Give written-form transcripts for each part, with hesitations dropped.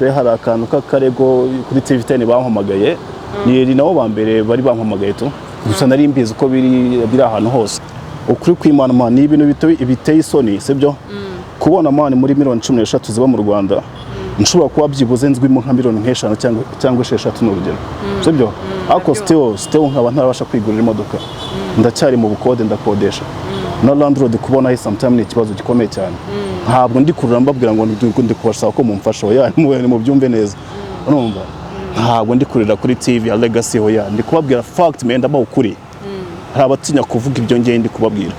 Hari akantu k'akarego kuri TV10 bampamagaye, ni nabo ba mbere bari bampamagaye tu. Gusa nari mbizi ko biri ahantu hose. Ukuri kw'Imana, man, ni ibintu biteye isoni, sibyo? Kubona, man, muri miliyoni 13 ziba mu Rwanda, nshobora kuba byibuze nzwimo nka miliyoni nk'eshanu cyangwa esheshatu, ni urugero, sibyo? Ariko still nkaba ntarabasha kwigurira imodoka, ndacyari mu bukode, ndakodesha na landlord. Kubona sometime ni ikibazo gikomeye cyane. Ntabwo ndi kurura mbabwira ngo ndi kubasaba ko mumfasha, oya, mubyumve neza. Urumva, ntabwo ndi kurira kuri TV ya Legacy, oya, ndi kubabwira fact, man, ndabaha ukuri. Hari abatinya kuvuga ibyo ngiye ndi kubabwira,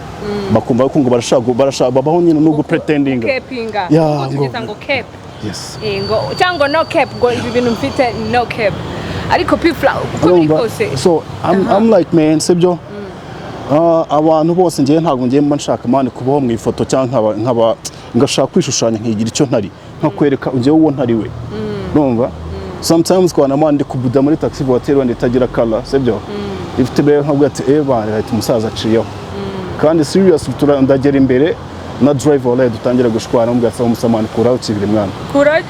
bakumva ko ngo barashaka babaho nyine no gupretendinga. Capinga. Yeah, tugita ngo cap. Yes. Ngo cyangwa no cap, ngo ibi bintu mfite no cap. Ariko P-Fla, uko biri Urumva? kose, So I'm like, man, sibyo? Abantu bose, ngiye ntabwo ngiye mba nshaka, man, kubaho mu ifoto cyangwa nkaba ngashaka kwishushanya nkigira icyo ntari, nkakwereka ngewe uwo ntari we. Urumva, sometimes kwana, man, ndi kubuda muri taxi voiture wenda itagira color, sibyo, ifite be, nkabwira ati: "Eh bana," ati umusaza aciyeho. Kandi serious, ndagera imbere na driver, wallahi, dutangira gushwana, mubwira ati: "Umusamani, kuraho kibiri, mwana." Kura.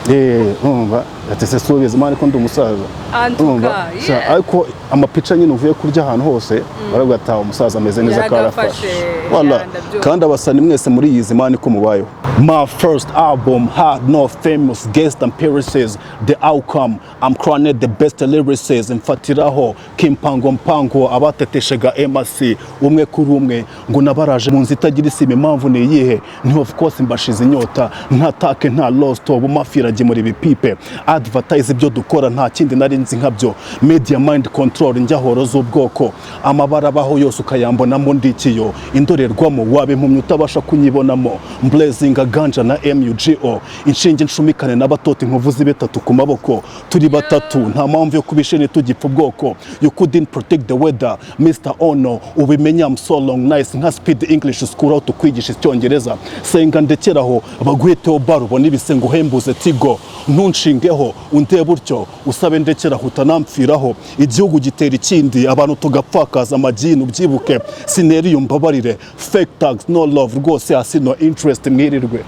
Eh, urumva, ati: "Se subiza, man, ko ndi umusaza." Antuka. Urumva? Ariko amapica nyine uvuye kurya ahantu hose baravuga ati: "Ah, umusaza ameze neza." Yaragafashe. Karafashe. Wala. Yeah, ndabyumva. Kandi abasani mwese muri yizi, man, ko mubayeho. My first album had no famous guest appearances. The outcome, I'm crowned the best lyricist. Mfatiraho kimpango mpango abateteshaga MC umwe kuri umwe ngo nabaraje mu nzu itagira isima. Impamvu ni iyihe? Ni of course mbashize inyota, nta take, nta lost ubu mafira gemura ibipipe, advertise ibyo dukora, nta kindi nari nzi nkabyo. Media mind control, njyahoro z'ubwoko, amabara abaho yose ukayambonamo, ndikiyo indorerwamo waba impumyi utabasha kunyibonamo. Mblezinga ganja na mugo inshinge ncumikane n'abatota inkovu zibe tatu ku maboko, turi batatu, nta mpamvu yo kubisheni tugipfa ubwoko. You couldn't protect the weather, Mr Ono, ubimenya. I'm so long nice nka Speed English School, aho tukwigisha icyongereza. Senga ndekeraho baguheteho bar, ubone ibisengo uhembuze tigo, ntunshingeho undebe utyo, usabe ndekeraho utanampfiraho. Igihugu gitera ikindi, abantu tugapfakaza amagini, ubyibuke sineri, mbabarire. Fake tags, no love rwose, hasi no interest, mwirirwe.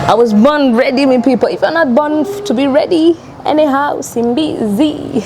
I was born ready, me people. If you're not born to be ready, anyhow, simbizi.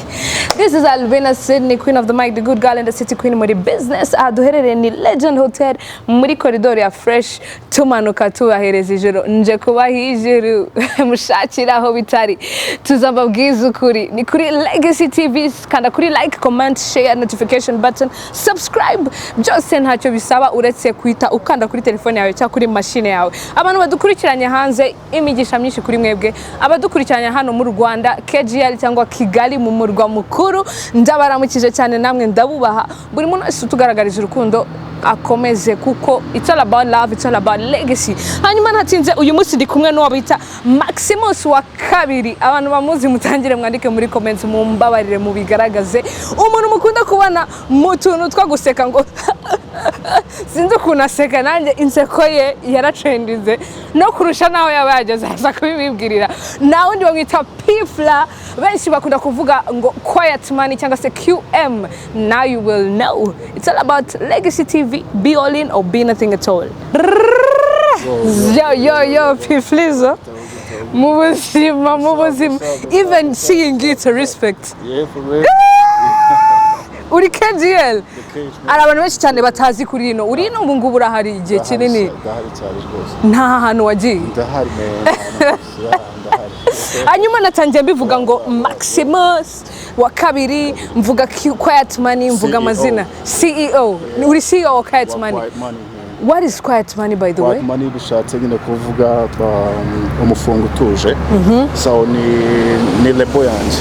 This is Alvina Sydney, queen of the mic, the good girl in the city, queen muri business. Aha duherereye ni Legend Hotel muri koridoro ya Fresh, tumanuka tubahereza ijoro. Nje kubaha ijuru, mushakira aho bitari. Tuza mbabwize ukuri. Ni kuri Legacy TV, kanda kuri like, comment, share, notification button, subscribe. Byose ntacyo bisaba uretse kwita ukanda kuri telefone yawe cyangwa kuri mashine yawe. Abantu badukurikiranye hanze, imigisha myinshi kuri mwebwe. Abadukurikiranye hano mu Rwanda, KGL cyangwa Kigali mu murwa mukuru, ndabaramukije cyane, namwe ndabubaha. Buri muntu wese utugaragarije urukundo akomeze, kuko it's all about love, it's all about legacy. Hanyuma ntatinze, uyu munsi ndi kumwe n'uwo bita Maximus wa kabiri. Abantu bamuzi mutangire mwandike muri comments, mumbabarire mubigaragaze. Umuntu mukunda kubona mu tuntu two guseka, ngo sinzi ukuntu aseka, nanjye inseko ye yaracendize no kurusha naho yaba yageze, aza kubibibwirira. Nta wundi, bamwita P-Fla, benshi bakunda kuvuga ngo Quiet Money cyangwa se QM. Now you will know it's all about Legacy TV. Be all in or be nothing at all. Yo yo yo, P-Flizo, mu buzima, mu buzima, even seeing it, respect. Yeah, for real. Uri KGL. The cage. Hari abantu benshi cyane batazi kuri ino, uri ino ubu ngubu, urahari igihe kinini. Ndahari cyane rwose. Nta hantu wagiye. Ndahari, man. Yeah, ndahari. Hanyuma natangiye mbivuga ngo Maximus wa kabiri, mvuga Quiet Money, mvuga CEO. Amazina CEO. Uri CEO wa Quiet Wa Money. Quiet Money, yeah. What is Quiet Money, by the way? Quiet Money bishatse nyine kuvuga umufungo utuje. So ni label yanjye.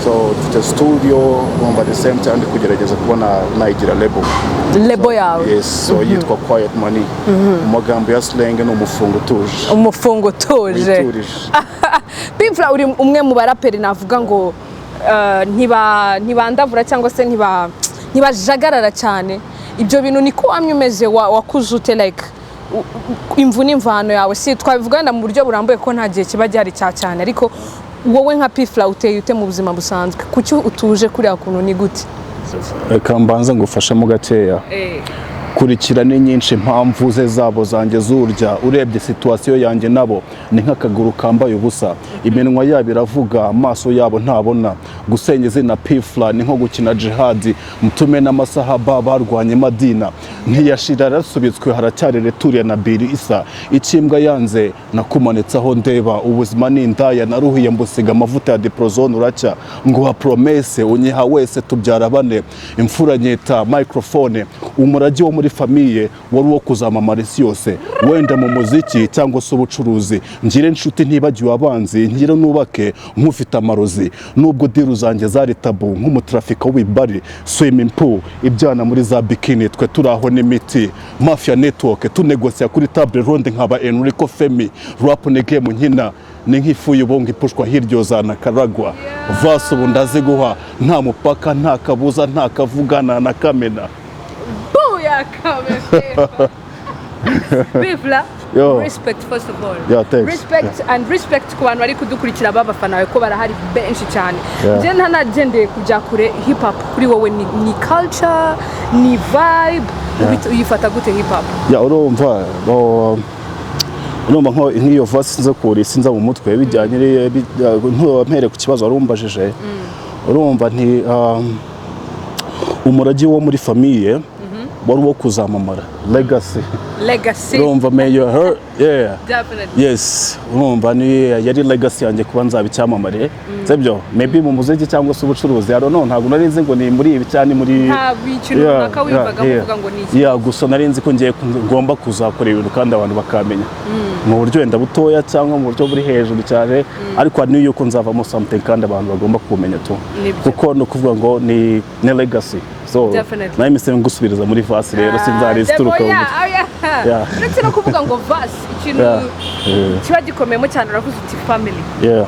So dufite studio, urumva, at the same time ndi kugerageza kubona nayigira label. Label yawe. Yes, so yitwa Quiet Money. Mu magambo ya slang ni umufungo utuje. Umufungo utuje. Witurije. P-Fla, uri umwe mu baraperi navuga ngo ntibandavura cyangwa se ntibajagarara cyane. Ibyo bintu niko wamye umeze? Wakuze ute? Like imvu n'imvano yawe, si twabivuga wenda mu buryo burambuye ko nta gihe kiba gihari cya cyane, ariko wowe nka P-Fla uteye ute mu buzima busanzwe? Kuki utuje kuriya kuntu? Ni gute? Reka mbanze ngufashemo gakeya. Kurikira ni nyinshi, impamvu ze zabo zanjye zurya. Urebye situation yanjye nabo ni nk'akaguru kambaye ubusa. Iminwa yabo iravuga, amaso yabo ntabona. Gusenya izina P-Fla ni nko gukina jihadi. Mutume n'amasahaba barwanye Madina ntiyashira, yarasubitswe, haracyari retour ya Nabiri Isa. Ikimbwa yanze nakumanitseho ndeba. Ubuzima ni indaya, naruhiye mbusiga amavuta ya diprozone. Uracya nguha promesse, unyiha wese, tubyara bane, imfura nyita microphone. Umurage wo muri famille wari uwo kuzamamara isi yose, wenda mu muziki cyangwa se ubucuruzi. Ngire inshuti ntibagiwe abanzi, ngire nubake nk'ufite amarozi. Nubwo deal zanjye zari tabu nk'umutrafika w'ibari, swimming pool, ibyana muri za bikini, twe turi aho n'imiti mafia network, tunegosiya kuri table ronde nkaba Enrico Femi. Rap ni game nkina, ni nk'ifu y'ubongo ipushwa hirya za Nakaragwa. Verse ubu ndaziguha nta mupaka, nta kabuza, nta kavugana na kamena. Booyaka, P-Fla. Yo. Respect first of all. Yeah, thanks. Respect and respect ku bantu bari kudukurikira b'abafana bawe, ko barahari benshi cyane. Yeah. Njye ntanagendeye kujya kure, hip hop kuri wowe ni culture, ni vibe? Uyifata gute hip hop? Ya, urumva nk'iyo verse sinza kure, sinza mu mutwe bijyanye mpere ku kibazo wari umbajije. Urumva nti umurage wo muri famille wari uwo kuzamamara, legacy. Legacy. Urumva, may you her, yeah. Definitely. Yes, urumva ni yari legacy yanjye kuba nzaba icyamamare, sibyo? Maybe mu muziki cyangwa se ubucuruzi, I don't know. Ntabwo nari nzi ngo ni muri ibi cyangwa ni muri Ntabwo ikintu runaka wiyumvaga uvuga ngo ni iki. Yeah, gusa nari nzi ko ngiye ngomba kuzakora ibintu kandi abantu bakamenya mu buryo wenda butoya cyangwa mu buryo buri hejuru cyane, ariko hari yuko nzavamo something kandi abantu bagomba kumenya tu. Nibyo. Kuko ni ukuvuga ngo ni legacy, so Definitely. nawe mise ngusubiriza muri verse rero, sinzari zituruka mu mutwe. Yeah. Uretse no kuvuga ngo verse, ikintu kiba gikomeyemo cyane, uravuze uti family,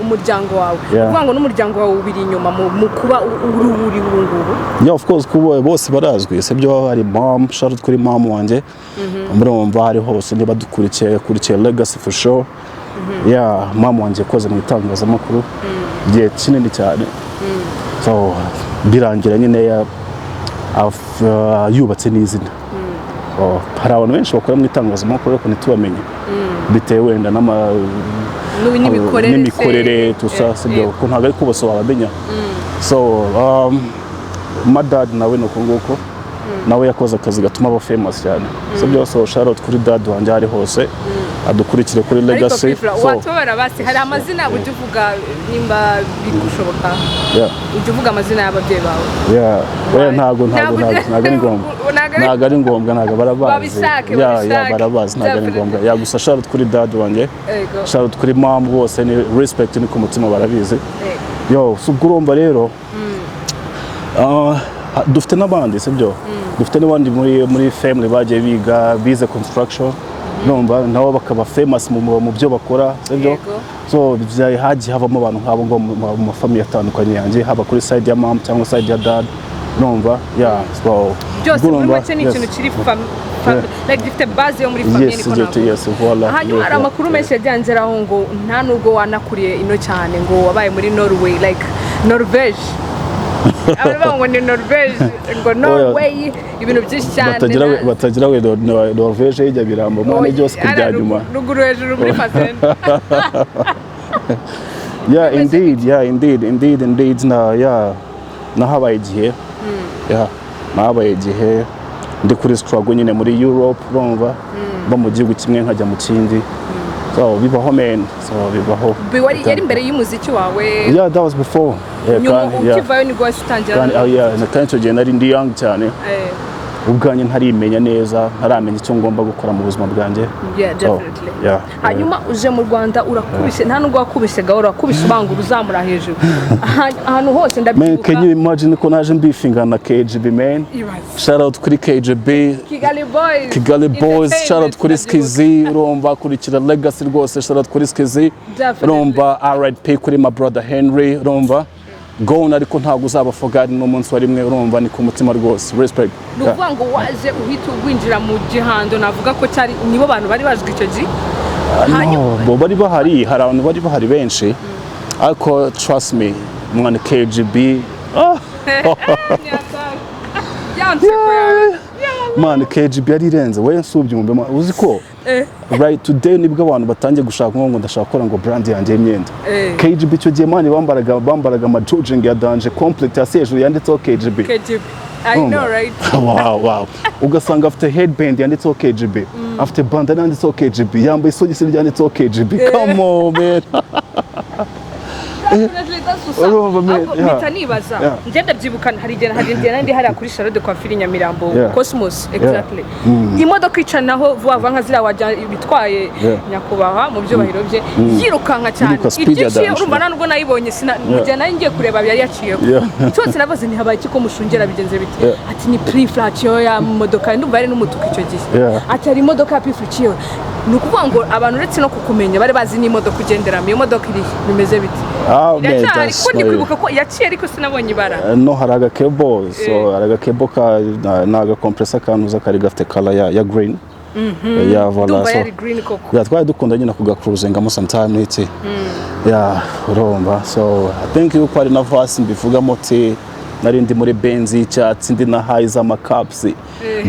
umuryango wawe. Kuvuga ngo n'umuryango wawe ubiri inyuma mu kuba uri uri ubu ngubu. Yeah, of course, kuba bose barazwi, sibyo? Hari mom, shout out kuri mom wanjye. Murumva hari hose niba dukurikiye, kurikiye legacy for sure. Yeah, mom wanjye yakoze mu itangazamakuru igihe kinini cyane, so birangira nyine yubatse n'izina. Oh, hari abantu benshi bakora mu itangazamakuru ariko ntitubamenye bitewe wenda n'imikorere se. N'imikorere tusa, sibyo? Ko ntabwo ariko bose wabamenya. So my dad nawe ni uko nguko, nawe yakoze akazi gatuma aba famous cyane, sibyo? So shout out kuri dad wanjye aho ari hose adukurikire kuri Ariko legacy. P-Fla, So watubabara basi, hari amazina ujya uvuga, nimba bigushoboka, ujya uvuga amazina y'ababyeyi bawe? Yeah, oya, ntabwo ntabwo ari ngombwa. Ntabwo Ntabwo ari ngombwa, ntabwo barabazi. Babishake, Yeah, babishake. barabazi, ntabwo ari Definitely. ngombwa. Yeah, gusa shout out kuri dad wanjye, shout out kuri mom, bose ni respect, ni ku mutima, barabizi. Yo, so ubwo urumva rero, dufite n'abandi, sibyo? Dufite n'abandi muri family bagiye biga, bize construction, urumva nabo bakaba famous mu byo bakora, sibyo? Yego. So hagiye havamo abantu nk'abo ngo mu mafamille atandukanye yanjye, haba kuri side ya mom cyangwa side ya dad, urumva? Yeah, so Byose ubwo muri urumva, make ni yes. ikintu kiri like gifite base yo muri famille, niko navuga. Yes, voilà. Hanyuma hari amakuru menshi yagiye angeraho ngo nta nubwo wanakuriye ino cyane, ngo wabaye muri Norway, like Norvege. Abantu bavuga ngo ni Norvege, ngo Norway, ibintu byinshi cyane. Batagira batagira we Norvege y'ijya birambo mwana byose Oya, kurya nyuma. Ruguru hejuru muri Fazenda. Yeah, indeed, yeah, indeed, indeed, indeed. Na yeah, nahabaye igihe. Yeah, nahabaye igihe ndi kuri struggle nyine muri Europe, urumva, mba mu gihugu kimwe nkajya mu kindi. So bibaho man, so bibaho. Yari imbere y'umuziki wawe? Yeah, that was before. Yeah, Nyuma kandi, yeah. ukivayo nibwo wahise utangira? Kandi, oh yeah, na kandi icyo gihe nari ndi young cyane. Ubwanjye ntarimenya neza, ntaramenya icyo ngomba gukora mu buzima bwanjye. Yeah, So, definitely. yeah. Hanyuma uje mu Rwanda urakubise, nta nubwo wakubise gahoro, wakubise ubangura uzamura hejuru ahantu hose. Man, Ndabyibuka. can you imagine ko naje mbeefingana na KGB, man? Ibaze. Shout out kuri KGB. Kigali Boys. Kigali Boys, shout out kuri Entertainment, Skizi, urumva kurikira legacy rwose, shout out kuri Skizi. Definitely. Urumva RIP kuri my brother Henry, urumva gone, ariko ntabwo uzaba forgotten n'umunsi wa rimwe, urumva ni ku mutima rwose, respect. Ni ukuvuga ngo waje uhita winjira mu gihando, navuga ko cyari nibo bantu bari bazwi icyo gihe. No, bo bari bahari, hari abantu bari bahari benshi, ariko trust me mwana, KGB, ah, Ya nseko yawe. Man, KGB yari irenze we, nsubyumve man. Uzi ko right today nibwo abantu batangiye gushaka ngo ndashaka gukora ngo brand yanjye y'imyenda. KGB icyo gihe, man, bambaraga ama jogging ya danger, complete, hasi hejuru yanditseho KGB. KGB, I know, right? Wow, ugasanga afite headband yanditseho KGB, afite bandana yanditseho KGB, yambaye isogisi ryanditseho KGB. Come on, man. Definitely, that's what's up. Urumva, man, Ahubwo yeah. mpita nibaza, njye ndabyibuka, hari igihe nari ndi hariya kuri Salon de Coiffure i Nyamirambo, Cosmos exactly, imodoka icanaho vuba vuba nka ziriya wajya bitwaye nyakubahwa mu byubahiro bye, yirukanka cyane. Yiruka speed ya Ibyo iciye, danger. urumva nta nubwo nayibonye, sina mu gihe nari ngiye kureba yari yaciyeho. Cyose nabaze ntihabaye iki, ko mushungera bigenze bite? Ati ni P Fla ya modoka, ndumva yari n'umutuku icyo gihe. Ati hari imodoka ya P Fla iciyeho. Ni ukuvuga ngo abantu uretse no kukumenya bari bazi n'imodoka ugenderamo. Iyo modoka iri bimeze bite? Ah, man, Iracyahari? that's Kuko ndi kwibuka ko yaciye ariko sinabonye ibara. No, hari agakebo, so hari agakebo ka ni agakompresa kantuza kari gafite color ya green, ya vola. Ndumva So yari green koko. Yeah, twari dukunda nyine kugacruisingamo sometime n'iki, yeah, urumva. So I think yuko hari na verse mbivugamo ti nari ndi muri Benz y'icyatsi, ndi na high z'amakapusi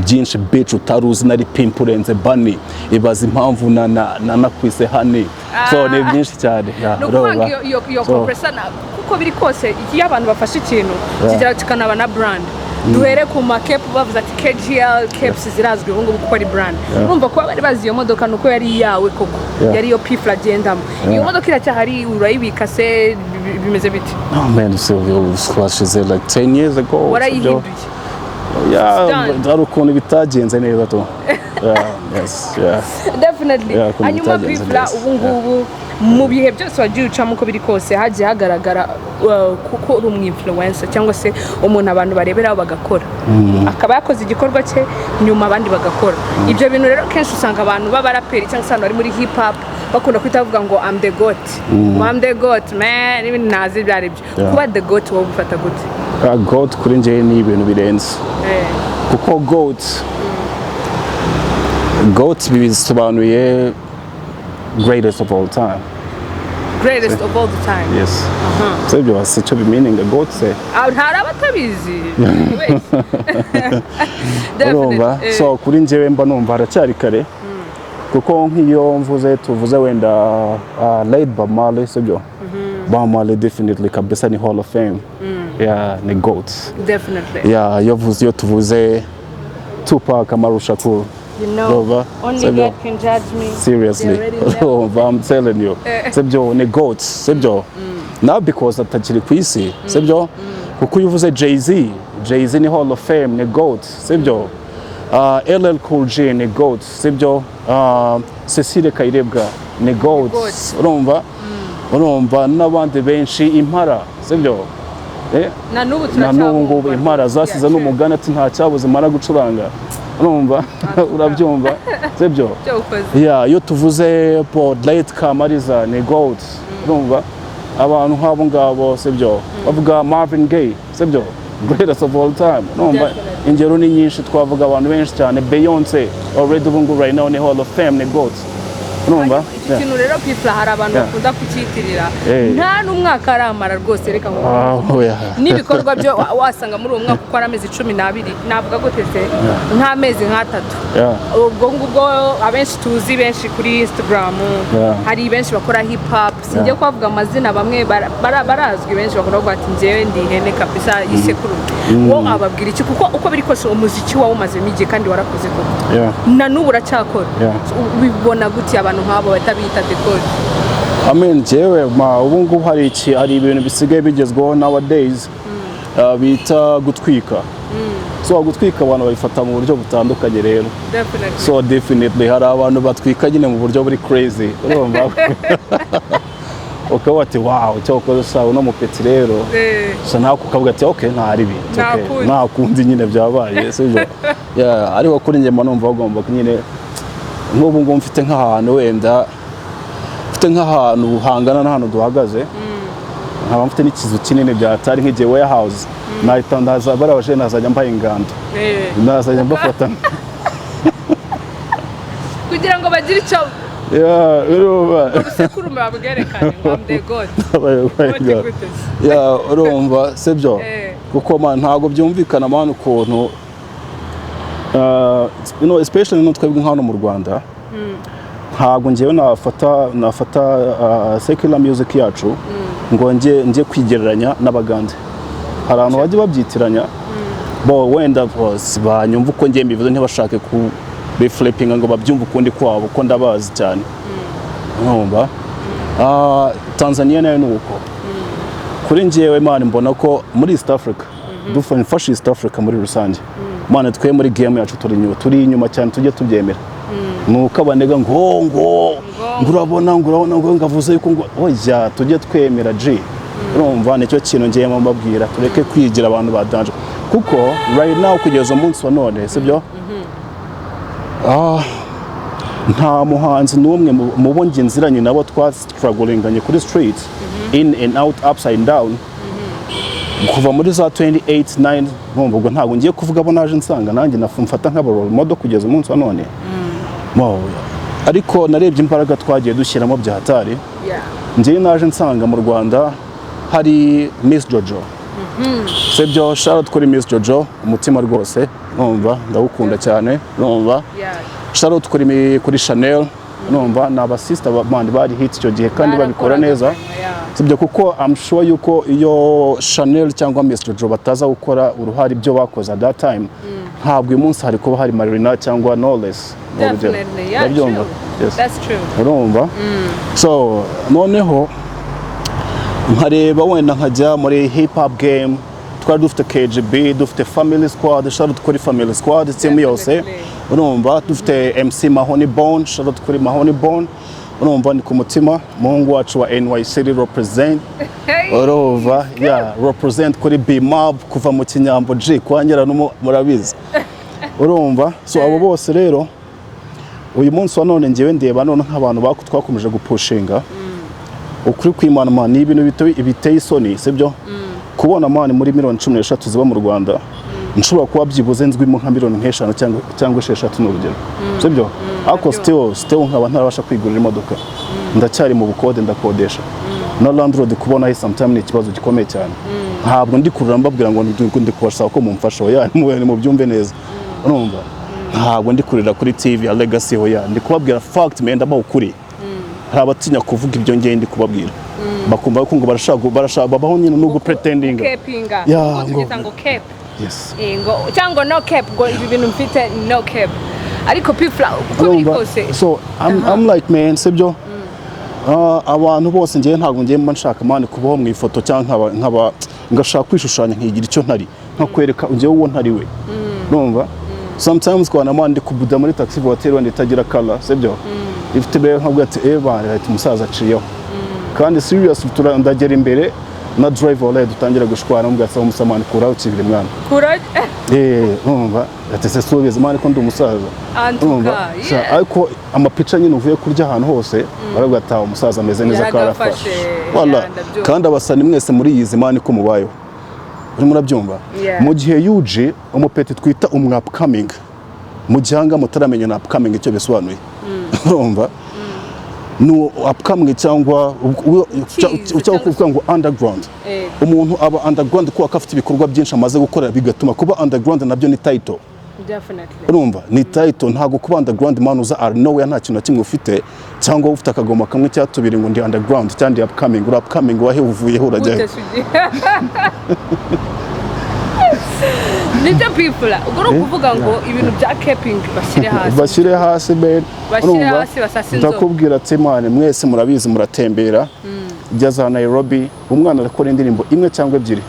byinshi, bitch utaruzi, nari pimp urenze bani, ibaza impamvu na nakwise honey. So ni byinshi cyane, yeah, Ni ukuvuga ngo urumva. iyo So, compressor kuko biri kose iyo abantu bafashe ikintu kigera kikanaba na brand, duhere ku makepu bavuze ati KGL caps zirazwi ubu ngubu kuko ari brand. Urumva kuba bari bazi iyo modoka ni uko yari iyawe koko, yari iyo P Fla agendamo. Iyo modoka iracyahari? Urayibika se? Bimeze bite? Oh man, so twashize like 10 years ago. Warayihinduye? Yeah, Done. but hari ukuntu bitagenze neza tu. Yeah, yes, yeah. Definitely. Yeah, ukuntu Hanyuma bitagenze P Fla, neza. ubu ngubu mu bihe byose wagiye ucamo, uko biri kose hagiye hagaragara kuko uri umu influencer cyangwa se umuntu abantu bareberaho bagakora, akaba yakoze igikorwa cye nyuma abandi bagakora. Ibyo bintu rero kenshi usanga abantu b'abaraperi cyangwa se abantu bari muri hip hop bakunda kwita bavuga ngo "I'm the GOAT", "I'm the GOAT, man", n'ibindi ntazi ibyo ari byo. Kuba the GOAT wowe ubifata gute? GOAT kuri njyewe ni ibintu birenze, kuko GOAT bisobanuye greatest of all time. Greatest of all the time. Yes, so ibyo si cyo bimeaninga GOAT se? Ah, ntari abatabizi kubeshya. Urumva? Definitely. So kuri njyewe mba numva haracyari kare, kuko nk'iyo mvuze, tuvuze wenda late Bob Marley, sibyo? Bob Marley definitely kabisa ni Hall of Fame, yeah, ni GOAT. Yeah, iyo tuvuze Tupac Amaru Shakur, urumva? Only Sibyo? God can judge me. Seriously. They already know. Urumva, I'm telling you, sibyo? Ni GOAT, sibyo? Not because atakiri ku isi, sibyo? Kuko iyo uvuze Jay-Z, Jay-Z ni Hall of Fame, ni GOAT, sibyo? LL Cool J ni GOAT, sibyo? Cecile Kayirebwa ni GOAT. GOAT. Urumva n'abandi benshi, Impara, sibyo? Na n'ubu Na n'ubu ngubu turacyabumva. Impara zasize n'umugani ati nta cyabuze mara gucuranga. Urumva, urabyumva, sibyo? Cyo ukoze. Yeah, iyo tuvuze late Kamariza ni GOAT. Urumva abantu nk'abo ngabo, sibyo? Bavuga Marvin Gaye, sibyo? Greatest of all time. Urumva? Definitely. Ingero ni nyinshi, twavuga abantu benshi cyane. Beyonce already ubu ngubu right now ni Hall of Fame, ni GOAT. Urumva? Iki kintu rero P Fla, hari abantu bakunda kucyitirira. Nta n'umwaka aramara rwose, reka ngo Ah, yeah. n'ibikorwa byo wasanga muri uwo mwaka uko ari amezi 12, navuga gute se, nk'amezi nk'atatu. Ubwo ngubwo abenshi tuzi benshi kuri Instagram, hari benshi bakora hip hop, singiye kubavuga amazina, bamwe barazwi, benshi bakunda kuvuga ati njyewe ndi ihene kabisa y'isekurume. Wowe ababwira iki? Kuko uko biri kose umuziki wawe umazemo igihe kandi warakoze koko, na n'ubu uracyakora. So, ubibona gute abantu nk'abo bahita bita the GOAT? I mean, njyewe ma ubu ngubu hari ibintu bisigaye bigezweho nowadays, bita gutwika. So gutwika abantu babifata mu buryo butandukanye rero. So definitely hari abantu batwika nyine mu buryo buri crazy, urumva, ukaba ati wow, cyakoze sawa uno mupeti rero. So nawe ukavuga ati okay, nta ribi, it's Nta okay. kundi. Nta kundi nyine byabaye, sibyo? Yeah, ariko kuri njye mba numva bagomba nyine, nk'ubu ngubu mfite nk'ahantu, wenda mfite nk'ahantu hangana n'ahantu duhagaze, nkaba mfite n'ikizu kinini byatari nk'igihe warehouse, nahita ndaza bariya baje nazajya mbaha ingando, nazajya mbafata Kugira ngo bagire icyo Yeah, urumva? ubusekurume babwerekane ngo I'm the GOAT. Gute gute se? Yeah, urumva, sibyo? Eh. Kuko man, ntabwo byumvikana man ukuntu Especially no twebwe hano mu Rwanda, ntabwo ngewe nafata secular music yacu ngo njye kwigereranya n'Abagande. Hari abantu bajya babyitiranya bo, wenda bose banyumva uko ngiye mbivuze, ntibashake ku biflippinga ngo babyumve ukundi kwabo, ko ndabazi cyane. Urumva? Tanzania nayo ni uko. Kuri njyewe, man, mbona ko muri East Africa, mfashe East Africa muri rusange, man, twe muri game yacu turi inyuma cyane, tujye tubyemera. Ni uko abanega ngo urabona ngo ngavuze yuko ngo oya, tujye twemera G. Urumva, nicyo kintu ngiye mbabwira, tureke kwigira abantu ba danger, kuko right now, kugeza umunsi wa none, sibyo? Nta muhanzi n'umwe mu bo njye nziranye nabo twastrugglinganye kuri street, in and out, upside down, kuva muri za 28 9. Nkumva ubwo ntabwo ngiye kuvuga abo naje nsanga nanjye mfata nk'aba role model kugeza umunsi wa none. Wow. Ariko narebye imbaraga twagiye dushyiramo bya hatari. Njyewe naje nsanga mu Rwanda hari Miss Jojo, sibyo? Shout kuri Miss Jojo, umutima rwose, numva ndawukunda cyane, numva. Shout kuri Chanel, numva ni abasista bandi bari hit icyo gihe kandi babikora neza. Sibyo? Kuko I'm sure yuko iyo Chanel cyangwa Miss Jojo bataza gukora uruhare ibyo bakoze at that time, ntabwo uyu munsi hari kuba hari Marina cyangwa Knowless, ni urugero. Definitely. Yeah, Urabyumva? true. Yes. That's true. Urumva? So noneho nkareba wenda nkajya muri hip hop game, twari dufite KGB, dufite Family Squad, shout kuri Family Squad team yose. Urumva, dufite MC Mahoney Bone, shout kuri Mahoney Bone, urumva, ni ku mutima, umuhungu wacu wa NYC represent. Hey. Urumva? Yeah, represent kuri B-Mob kuva mu Kinyambo G kwa Nyiranumo, murabizi. Urumva? So abo bose rero, uyu munsi wa none ngewe ndeba none nk'abantu twakomeje gupushinga ukuri kw'Imana, man, ni ibintu biteye isoni, sibyo? Kubona, man, muri miliyoni 13 ziba mu Rwanda, nshobora kuba byibuze nzwimo nka miliyoni nk'eshanu cyangwa esheshatu, ni urugero, sibyo? Ariko still nkaba ntarabasha kwigurira imodoka, ndacyari mu bukode, ndakodesha na landlord, kubona sometime ni ikibazo gikomeye cyane. Ntabwo ndi kurura mbabwira ngo ndi kubasaba ko mumfasha, oya, mubyumve neza. Urumva, ntabwo ndi kurira kuri TV ya Legacy, oya, ndi kubabwira fact, man, ndabaha ukuri. Hari abatinya kuvuga ibyo ngiye ndi kubabwira, bakumva ko ngo barashaka babaho nyine no gupretendinga. Kepinga. Yeah, Ngo tubyita ngo cap. Yes. Ngo cyangwa no cap, ngo ibi bintu mfite no cap. Ariko P-Fla, uko biri Urumva? kose, So I'm like, man, sibyo? Abantu bose, ngiye ntabwo ngiye mba nshaka, man, kubaho mu ifoto cyangwa nkaba ngashaka kwishushanya nkigira icyo ntari, nkakwereka ngewe uwo ntari we. Urumva, sometimes kwana, man, ndi kubuda muri taxi voiture wenda itagira color, sibyo, ifite be, nkabwira ati: "Eh bana," ati umusaza aciyeho. Kandi serious, ndagera imbere na driver, wallahi, dutangira gushwana, mubwira ati: "Umusamani, kuraho ukibiri mwana." Kura. Urumva, ati: "Se subiza, man, ko ndi umusaza." Antuka, Urumva? Ariko amapica nyine uvuye kurya ahantu hose baravuga ati: "Ah, umusaza ameze neza, Yaragafashe." karafashe." Wallah. Yeah, ndabyumva. Kandi abasani mwese muri yizi, man, ko mubayeho, urimo urabyumva? Yeah. Mu gihe UG umupeti twita umu upcoming, mu gihanga mutaramenya na upcoming icyo bisobanuye, urumva, ni upcoming cyangwa Kiza, cyangwa cyangwa kuvuga ngo underground. Umuntu aba underground kubera ko afite ibikorwa byinshi amaze gukora, bigatuma kuba underground nabyo ni title. Urumva, ni title. Ntabwo kuba underground, man, uza out of nowhere, nta kintu na kimwe ufite, cyangwa ufite akagoma kamwe cyangwa tubiri, ngo ndi underground cyangwa ndi upcoming. Uri upcoming wahe? Uvuyeho urajya he? Gute sugi? Nibyo, P-Fla, ubwo ni ukuvuga ngo ibintu bya capping bashyire hasi. Bashyire hasi, ben. Bashyire Urumva? hasi, basase inzobe. Ndakubwira ati: "Man, mwese murabizi, muratembera ujya za Nairobi, umwana arakora indirimbo imwe cyangwa ebyiri,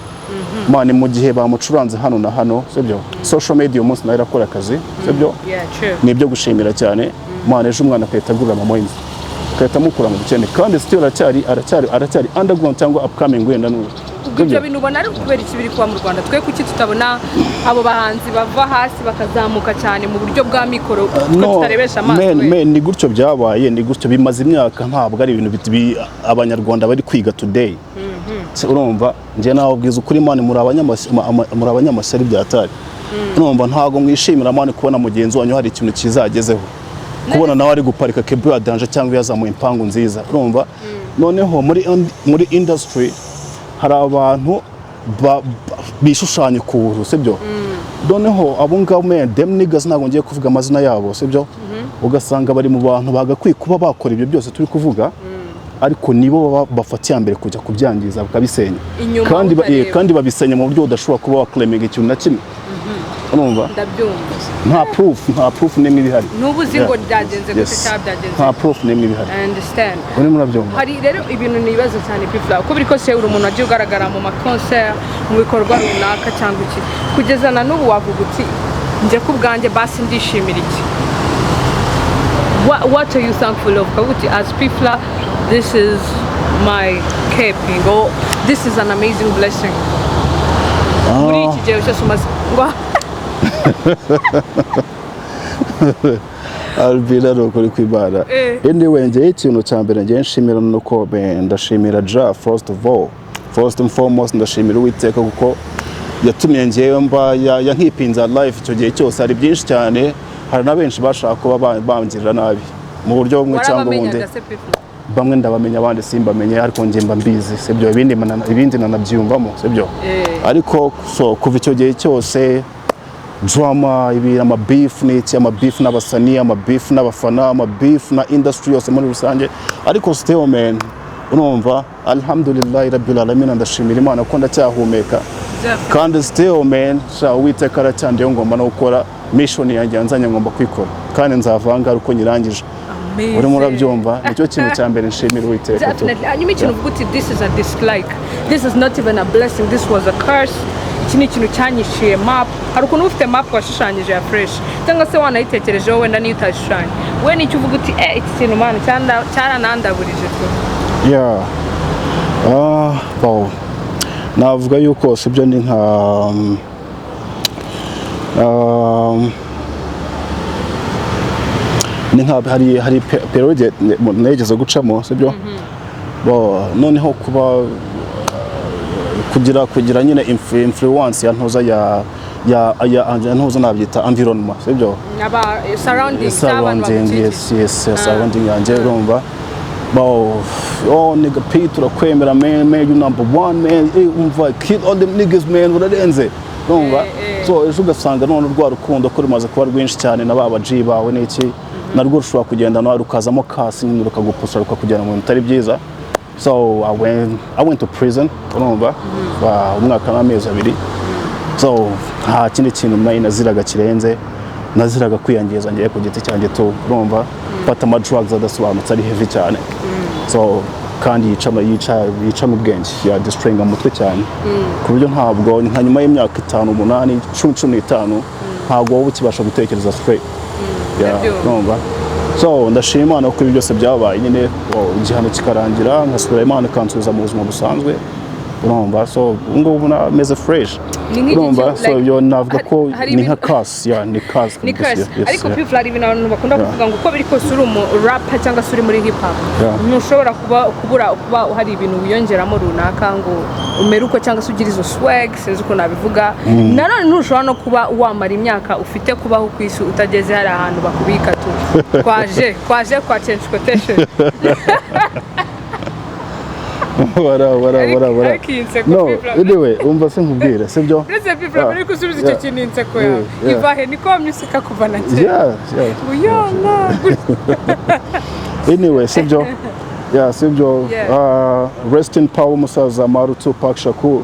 man, mu gihe bamucuranze hano na hano, sibyo? Social media uyu munsi nayo irakora akazi, sibyo? Yeah, true. Ni ibyo gushimira cyane, man. Ejo umwana agahita agurira mama w'inzu, agahita amukura mu bukene, kandi still aracyari underground cyangwa upcoming wenda n'ubu. Ubwo ibyo bintu ubona ari ukubera iki biri kuba mu Rwanda? Twe kuki tutabona abo bahanzi bava hasi bakazamuka cyane mu buryo bwa mikoro, twe tutarebesha amaso? Man, We? Man, ni gutyo byabaye, ni gutyo bimaze imyaka, ntabwo ari ibintu Abanyarwanda bari kwiga today. Se, urumva, njye nawe ubwiza ukuri, man, muri abanyamashyari byatari. Urumva, ntabwo mwishimira, man, kubona mugenzi wanyu hari ikintu kizagezeho, kubona nawe ari guparika kebu ya danger cyangwa yazamuye impangu nziza. Urumva, noneho muri industry hari abantu bishushanya ukuntu, sibyo? Noneho abo ngabo, man, them niggas, ntabwo ngiye kuvuga amazina yabo, sibyo? Ugasanga bari mu bantu bagakwiye kuba bakora ibyo byose turi kuvuga, ariko nibo baba bafata iya mbere kujya kubyangiza, bakabisenya. Inyuma Kandi utareba. kandi babisenya mu buryo udashobora kuba waclaiminga ikintu na kimwe, urumva? Ndabyumva. Nta proof n'imwe ibihari. Ntubu uzi ngo byagenze gute cyangwa byagenze. Nta proof n'imwe ibihari. I understand. Urimo urabyumva? Hari rero ibintu nibaza cyane, P-Fla. Uko biri kose uri umuntu wagiye ugaragara mu makonseri, mu bikorwa runaka cyangwa iki, kugeza na n'ubu wavuga uti: "Njye ku bwanjye basi ndishimira iki?" What are you thankful of? Ukavuga uti: "As P-Fla, this is my keeping," or "This is an amazing blessing," muri iki gihe cyose umaze ngo. Albina, ni ukuri kw'Imana. Anyway, njyewe ikintu cya mbere ngewe nshimira ni uko ndashimira Jah first of all, first and foremost ndashimira Uwiteka kuko yatumye ngewe mba yankeepinze alive icyo gihe cyose. Hari byinshi cyane, hari na benshi bashaka kuba bangirira nabi mu buryo bumwe cyangwa ubundi. Warabamenyaga se, P-Fla? Bamwe ndabamenya, abandi simbamenye, ariko njye mba mbizi, sibyo? Ibindi nanabyiyumvamo, sibyo? Ariko so kuva icyo gihe cyose, drama, ibi, amabeef n'iki, amabeef n'abasani, amabeef n'abafana, amabeef na industry yose muri rusange, ariko still, man, urumva, alhamdulillah rabbil alamin, ndashimira Imana ko ndacyahumeka. Kandi still, man, sha, Uwiteka aracyandiyeho, ngomba no gukora mission yanjye yanzanye, ngomba kwikora kandi nzavanga ari uko nyirangije. Urimo urabyumva? Nicyo kintu cya mbere nshimira Uwiteka tu. Definitely. Hanyuma ikintu uvuga uti: "This is a dislike, this is not even a blessing, this was a curse, iki ni ikintu cyanyishiye map." Hari ukuntu uba ufite map washushanyije ya fresh, cyangwa se wanayitekerejeho wenda niyo utashushanya we, nicyo uvuga uti: "Eh, iki kintu, man, cyaranandaburije tu." Yeah. Ah, wow. Navuga yuko sibyo, ni nka hari period negeze gucamo, sibyo? Bo noneho kuba kugira nyine influence ya ntuza ya ntuza, nabyita environment, sibyo? Aba surrounding z'abantu Surrounding. bagukikije. Yes, surrounding yanjye, urumva? Bo, "Oh nigga P, turakwemera man, man, you number one, man. Hey, umva, kill all them niggas, man, urarenze," urumva? So ejo ugasanga none rwa rukundo ko rumaze kuba rwinshi cyane na ba G bawe n'iki, narwo rushobora kugenda nawe rukazamo kasi nyine, rukagupusa, rukakujyana mu bintu bitari byiza. So I went to prison, urumva? Umwaka n'amezi 2. So nta kindi kintu nari naziraga kirenze, naziraga kwiyangiza ngiye ku giti cyanjye tu, urumva? Mfata ama drugs adasobanutse, ari heavy cyane, so kandi yica mu bwenge, ya destroyinga mutwe cyane, ku buryo ntabwo nka nyuma y'imyaka 5, 8, 10, 15, ntabwo wowe ukibasha gutekereza straight. Yeah, Ndabyumva. urumva? So ndashima Imana ko ibi byose byabaye nyine, oh, igihano kikarangira, nkasubira, Imana ikansubiza mu buzima busanzwe, urumva? So ubu ngubu nameze fresh. Ni nk'igi Urumva? So like, ibyo navuga ko hari ni nka ibintu curse, yeah, ni curse Ni kabisa, curse. yes, Ariko yeah. P-Fla, hari ibintu abantu bakunda kuvuga ngo uko biri kose uri umu rapper cyangwa se uri muri hip hop, ntushobora kubura kuba hari ibintu wiyongeramo runaka ngo umere uko, cyangwa se ugire izo swag, sinzi ukuntu nabivuga. Nanone ntushobora no kuba wamara imyaka ufite kubaho ku isi utageze hari ahantu bakubika tu kwaje kwa change quotation. Wara wara wara wara. Ariko iyi nseko, No. P-Fla. Anyway, umva se nkubwire, sibyo? Uretse P-Fla, mbere yuko usubiza icyo kintu, inseko yawe ivahe? Niko wamye useka kuva na kera? Yeah. Ngo yala. Anyway, sibyo? Yeah, sibyo? Yeah. Rest in power umusaza Maru Tupac Shakur,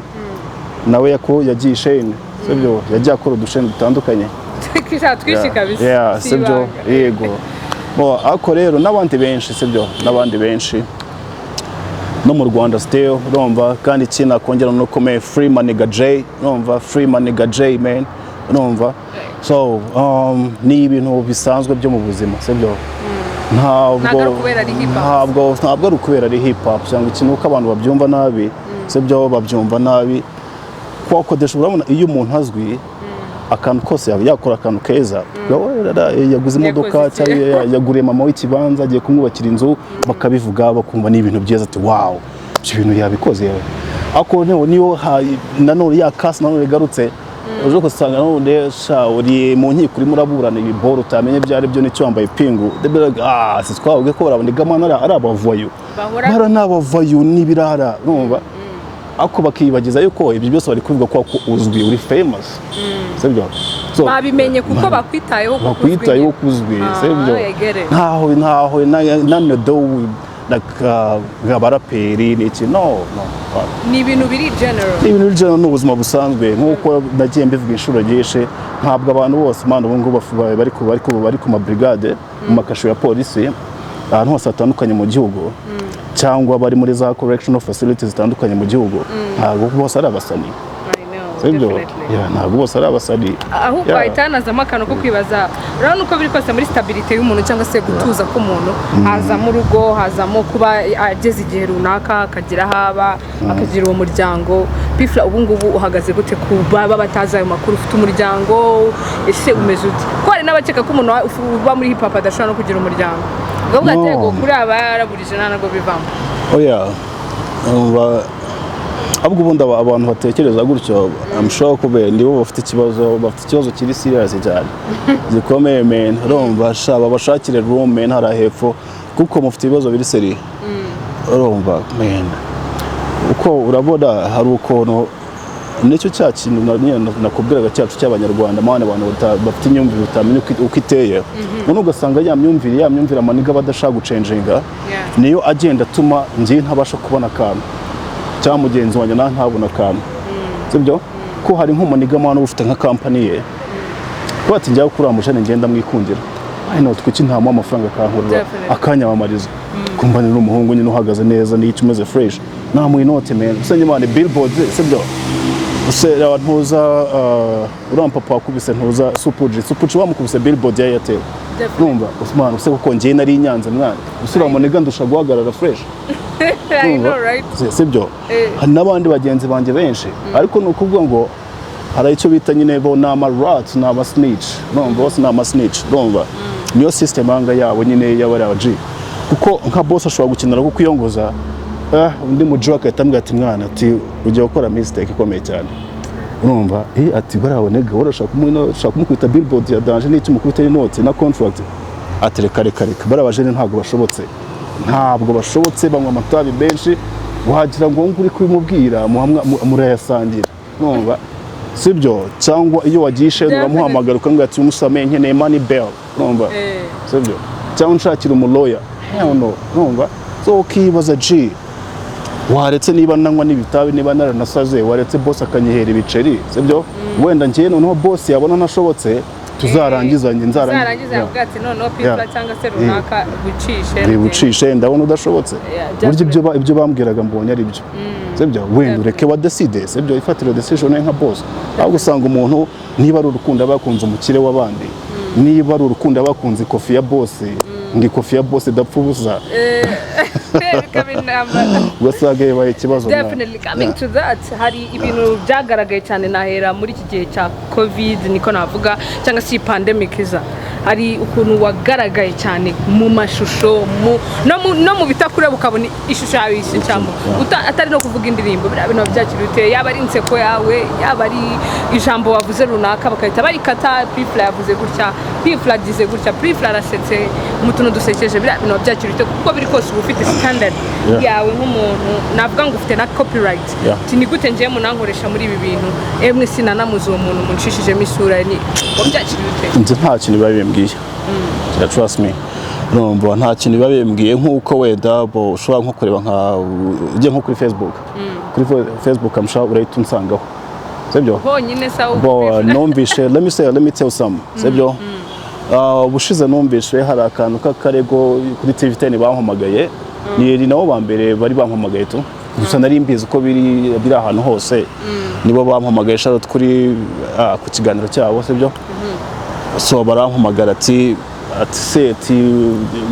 nawe yako yagiye isheni, sibyo? Yagiye akora udusheni dutandukanye. Twishi kabisa. Yeah, Si sibyo? ibanga. Yego. Bo ariko rero n'abandi benshi, sibyo? N'abandi benshi no mu Rwanda still, urumva? Kandi ikindi nakongera ni uko, man, free my nigga J, urumva? Free my nigga J, man, urumva? So ni ibintu bisanzwe byo mu buzima, sibyo? Ntabwo Ntabwo ari ukubera ari hip hop. Ntabwo ari ukubera ari hip hop cyangwa ikintu, uko abantu babyumva nabi, sibyo? Babyumva nabi kwakodesha. Urabona iyo umuntu azwi, akantu kose yakora, akantu keza, yaguze imodoka Yakoze iki? cyangwa yaguriye mama w'ikibanza, agiye kumwubakira inzu, bakabivuga, bakumva ni ibintu byiza, ati: "Wow, ibyo bintu yabikoze." Yewe, ariko niyo nanone ya kasi nanone igarutse, uje ugasanga none sha uri mu nkiko, urimo uraburana ibiboro utamenye ibyo ari byo, nicyo wambaye ipingu. They be like, "Ah, si twababwiye ko baraboneka, ari abavayo." Bahora Bara ni abavayo n'ibirara, urumva? Ariko bakiyibagiza yuko ibyo byose bari kubivuga ko uzwi, uri famous, sibyo? So, Babimenye kuko bakwitayeho, kuko uzwi. Bakwitayeho ko uzwi. Ah, Sibyo? I get it. Ntaho none do like abaraperi ni iki? No. Ni ibintu biri general. Ni ibintu biri ni ubuzima busanzwe, nk'uko nagiye mbivuga inshuro nyinshi. Ntabwo abantu bose, man, ubu ngubu bari ku mabrigade, mu makasho ya polisi, ahantu hose hatandukanye mu gihugu, cyangwa bari muri za correctional facilities zitandukanye mu gihugu, ntabwo bose ari abasani. I know, Sibyo? definitely. Yeah, ntabwo bose ari abasani. Ahubwo hahita hanazamo akantu ko kwibaza. Urabona uko biri kose, muri stabilité y'umuntu cyangwa se gutuza k'umuntu, hazamo urugo, hazamo kuba ageze igihe runaka akagira aho aba, akagira uwo muryango. P Fla, ubu ngubu uhagaze gute ku baba batazi ayo makuru? Ufite umuryango ese? Umeze ute? Ko hari n'abakeka ko umuntu uba muri hip hop adashobora no kugira umuryango, ukavuga ati No. "Yego, kuri aba yaraburije, nta nabwo bivamo." Oya, umva, ahubwo ubundi abantu batekereza gutyo, I'm sure ko nibo bafite ikibazo, bafite ikibazo kiri serious cyane, gikomeye, man. Urumva sha, babashakire room, man, hariya hepfo, kuko mufite ibibazo biri sérieux. Urumva, man, uko urabona hari ukuntu nicyo cya kintu nyine nakubwiraga cyacu cy'Abanyarwanda, man, abantu bafite imyumvire utamenya uko iteye. None ugasanga ya myumvire amaniga badashaka gucenjinga, niyo agenda atuma njye ntabasha kubona akantu, cyangwa mugenzi wanjye nawe ntabona akantu, sibyo? Ko hari nk'umuniga, man, uba ufite nka kampani ye, kuba ati njyaho kuri mujene ngenda mwikundira, why not? Kuki ntamuha amafaranga akankurura, akanyamamariza, kumva ni n'umuhungu nyine uhagaze neza n'icyo, umeze fresh, namuha inote, man. Usenge, man, billboards, sibyo? Use ntuza uriya papa wakubise ntuza Supuji, Supuji bamukubise billboard ya Airtel. Numva Usman use kuko njye nari i Nyanza, mwana, usura muniga ndusha guhagarara fresh. I know, right? Sibyo? Eh. Hari n'abandi bagenzi banjye benshi, ariko ni ukuvuga ngo hari icyo bita nyine bo ni ama rats, ni ama snitch. Urumva, bose ni ama snitch. Urumva, niyo system anga yabo nyine y'abari G, kuko nka boss ashobora gukenera kukwiyongoza, undi muji agahita amubwira ati: "Mwana," ati, "ugiye gukora mistake ikomeye cyane." Urumva, ati: "Bariya nigga urashaka kumukubita billboard ya danger n'icyo, umukubita n'inoti na contract." Ati: "Reka, reka, reka, bariya bajene ntabwo bashobotse, ntabwo bashobotse, banywa amatabi menshi, wagira ngo ngo uri kubimubwira murayasangira." Urumva, sibyo? Cyangwa iyo wagiye isheni, uramuhamagara ukamubwira ati: "Umusame, nkeneye money bail." Urumva, sibyo? Cyangwa nshakira umuloya. Hell no. Urumva, so ukibaza, G, waretse niba nanywa n'ibitabi, niba naranasaze, waretse boss akanyihera ibiceri, sibyo? Wenda njyewe noneho boss yabona ntashobotse, tuzarangizanye, nzarangiza. Uzarangiza yavuga ati: "Noneho P Fla cyangwa se runaka, wicishe." Ucishe, ndabona udashobotse. Burya ibyo bambwiraga mbonye ari byo, sibyo? Wenda ureke wa decide, sibyo? Ifatire decision nka boss. Ahubwo usanga umuntu niba ari urukundo aba yakunze umukire w'abandi, niba ari urukundo aba yakunze ikofi ya boss, ngo ikofi ya boss idapfa ubusa. Bikaba intambara. Ugasanga yabaye ikibazo, mwana. Definitely. Coming to that, hari ibintu byagaragaye cyane, nahera muri iki gihe cya COVID, niko navuga, cyangwa se iyi pandemic iza, hari ukuntu wagaragaye cyane mu mashusho, no mu bitakureba, ukabona ishusho yawe yishyicamo, atari no kuvuga indirimbo. Biriya bintu byakira ute? Yaba ari inseko yawe, yaba ari ijambo wavuze runaka, bagahita barikata: "P Fla yavuze gutya, P Fla agize gutya, P Fla arasetse mu tuntu dusekeje." Biriya bintu byakira ute? Kuko biri kose uba ufite standard yawe nk'umuntu, navuga ngo ufite na copyright. Ati: "Ni gute ngiye munankoresha muri ibi bintu? Emwe, sinanamuzi uwo muntu munshishijemo isura." Ni wabyakiriye ute? Nzi nta kintu biba bimbwiye. Yeah, trust me, urumva, nta kintu biba bimbwiye, nk'uko wenda bo ushobora nko kureba nka ugiye nko kuri Facebook, kuri Facebook amusha urahita unsangaho, sibyo? Honyine sawa. Bo numvishe, let me say, let me tell some, sibyo? Ubushize numvishe hari akantu k'akarego kuri TV10 bampamagaye, ni nabo ba mbere bari bampamagaye tu, gusa nari mbizi ko biri ahantu hose. Nibo bampamagaye, Charlotte, kuri ku kiganiro cyabo, sibyo? So barampamagara ati se, ati